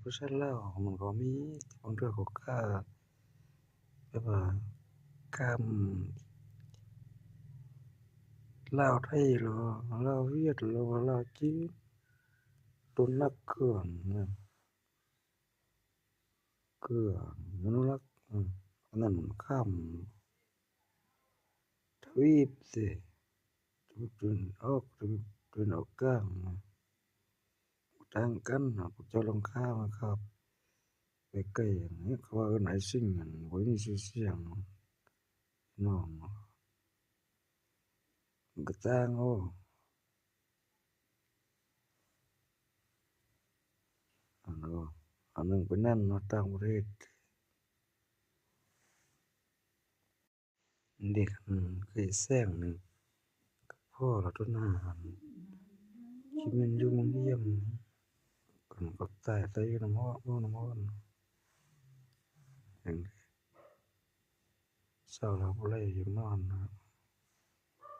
ພາສາລາວມັນກໍມີ ບາງເທື່ອກໍກາ ແບບວ່າ ກາ ລາວໄທ ຫຼືວ່າລາວຫວຽດ ຫຼືວ່າລາວຈີນ ຕົ້ນຮັກເກືອນນະ ເກືອ ມະນຸລັກ ອາ ອັນນັ້ນຂ້າມທະວີບເດ ຕາເວັນອອກ ຕາເວັນອອກກາງ ຕ່າງກັນ. ພວກເຈົ້າລອງຂ້າມມາ ຂ້າມໄປໄກ ເຂົາວ່າເອີ້ນໄອຊິງ ບໍ່ມີຊື່ສຽງ ນ້ອງ ມັນກໍຕ່າງ ໂອ້ ອັນ ອັນໜຶ່ງໄປນັ້ນເນາະ ຕ່າງປະເທດ ເດັກ ອືມ ເຄີຍແຊງໜຶ່ງກໍພໍລະ ຕົວໜ້າ ທີ່ແມ່ນຢູ່ໂຮງຮຽນ ກັນກໍຕາຍແຕ່ຢູ່ນຳຮ້ອນ ຢູ່ນຳຮ້ອນ ເຊົາແລ້ວບໍ່ໄດ້ຢາກນອນນະ.